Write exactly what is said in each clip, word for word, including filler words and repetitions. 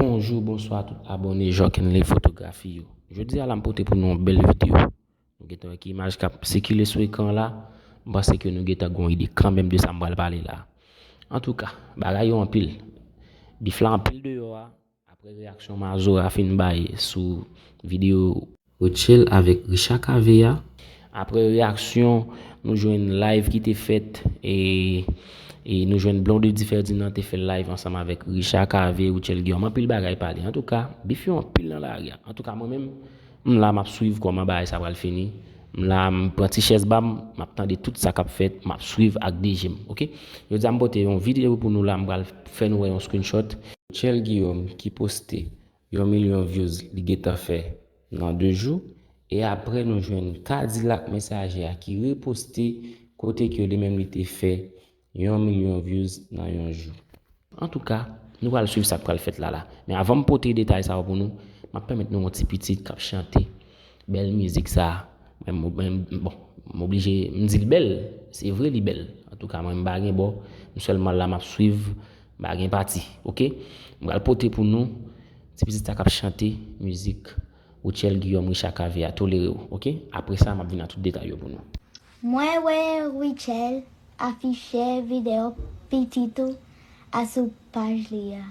Bonjou, bonswa tout abòne Jockenley Fotografi yo. Jodi a la m pote pou nou yon bèl videyo. Nou gentan wè ki imaj k ap sikile sou ekran la. M panse ke nou gentan gen yon ide kanmenm de sa m pral pale la. Antouka, bagay yo anpil. Bif la anpil deyò a. Apre reyaksyon Mazora fin bay sou videyo Rutshelle avèk Richard Cavé a. Apre reyaksyon, nou jwenn live ki te fèt e, e nou jwenn Blondedy Ferdinand te fè live ansanm avèk Richard Cavé, Rutshelle Guillaume. Anpil bagay pale. Antouka, bif yo anpil nan lari a. Antouka, mwen menm, m la, m ap swiv kòman bagay sa pral fini. M la, m pran ti chèz ba m, m ap tande tout sa k ap fèt, m ap swiv ak de je m, oke? Jodi a, m pote yon videyo pou nou la, m pral fè nou wè yon screenshot. Rutshelle Guillaume ki poste yon milyon views li gentan fè nan de jou. E apre nou jwenn Kadilak Mesaje a ki reposte kote ke li menm li te fè yon milyon views nan yon jou. Antouka, nou pral swiv sa k pral fèt la la. Men avan m pote detay sa yo pou nou, m ap pèmèt nou yon ti pitit k ap chante bèl mizik sa. Men m, men m, bon, m oblije, m di l bèl, se vre li bèl. Antouka, mwen m pa gen bò, m sèlman la m ap swiv, m pa gen pati, oke? M pral pote pou nou ti pitit sa k ap chante mizik Rutshelle Guillaume Richard Cavé a, Tolere w, oke? Apre sa, m ap vin ak tout detay yo pou nou. Mwen wè Rutshelle afiche videyo pitit ou a sou paj li a.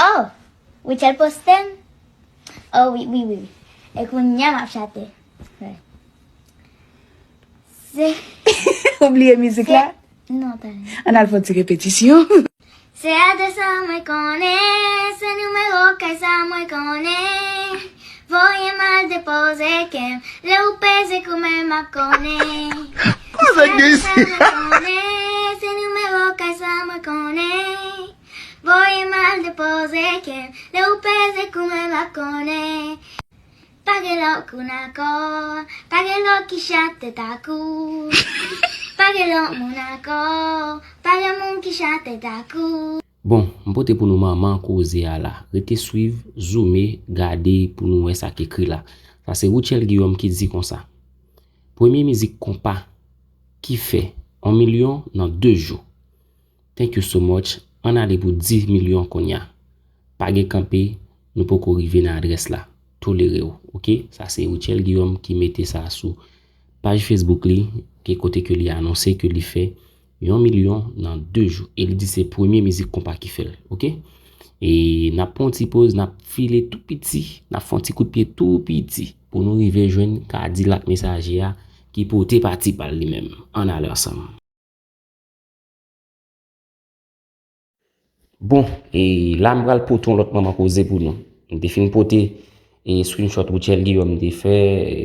Oh! Rutshelle poste m? Oh wi, wi, wi, wi. E kounye a m ap chante. Wi. Se Ou bliye mizik la? Non, tande. Ann al fè yon ti repetisyon. Se adrès sa mwen konnen, se nimewo kay sa mwen konnen. Voye m al depoze kè m, lè ou peze kou men m ap konnen. Kòman sa gen isi? Se adrès sa mwen konnen, se nimewo kay sa mwen konnen. Voye m al depoze kè m, lè ou peze kou men m ap konnen. Pa gen lòt moun ankò, pa gen lòt ki chante tankou. Pa gen lòt moun ankò, pa gen moun ki chante tankou. Bon, m pote pou nou manman koze a la. Rete swiv, zoome, gade pou nou wè sa k ekri la. Sa se Rutshelle Guillaume ki di konsa. Premye mizik konpa ki fè yon milyon nan de jou. Thank you so much. Ann ale pou dis milyon kounye a. Pa gen kanpe, nou poko rive nan adrès la. Tolere w, oke? Sa se Rutshelle Guillaume ki mete sa sou paj Facebook li, ke kote ke li anonse ke li fè yon milyon nan de jou. E li di se premye mizik konpa ki fè l, oke? E n ap pran yon ti poz, n ap file tou piti, n ap fè yon ti kout pye tou piti pou nou rive jwenn Kadilak Mesaje a ki pote pati pa l li menm. Ann ale ansanm. Bon, e la m pral pote yon lòt manman koze pou nou. M te fin pote e screenshot Rutshelle Guillaume te fè, e,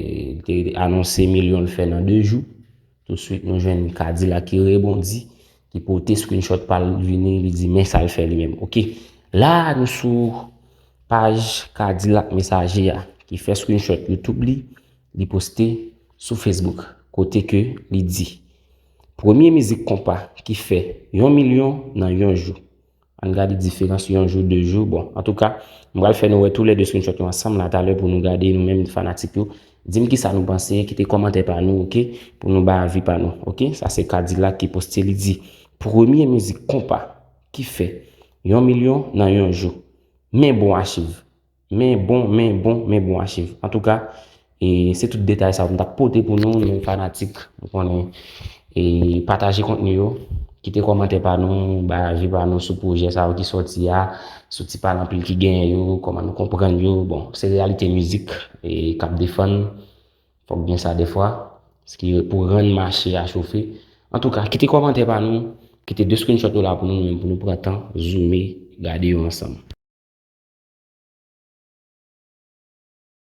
te anonse milyon l fè nan de jou. Tousuit nou jwenn Kadilak ki rebondi, ki pote screenshot pa l vini, li di men sa l fè li menm. Oke. La nou sou paj Kadilak Mesaje a ki fè screenshot YouTube li, li poste sou Facebook kote ke li di premye mizik konpa ki fè yon milyon nan yon jou. Ann gade diferans yon jou, de jou. Bon, antouka, m pral fè nou wè toulède screenshot yo ansanm la talè pou nou gade nou menm fanatik yo. Di m kisa nou panse, kite kòmantè pa nou, oke? Pou nou bay avi pa nou, oke? Sa se Kadilak ki poste, li di premye mizik konpa ki fè yon milyon nan yon jou. Men bon achiv. Men bon, men bon, men bon achiv. Antouka, e se tout detay sa yo m t ap pote pou nou, nou fanatik, nou konnen, e pataje kontni yo, kite kòmantè pa nou, bay avi pa nou sou pwojè sa yo ki sòti a, sou ti pale anpil ki genyen yo, kòman nou konprann yo. Bon, se reyalite mizik, e k ap defann. Fòk gen sa defwa, paske pou rann mache a chofe. Antouka, kite kòmantè pa nou, kite de screenshot yo la pou nou, nou menm pou nou pran tan, zoome, gade yo ansanm.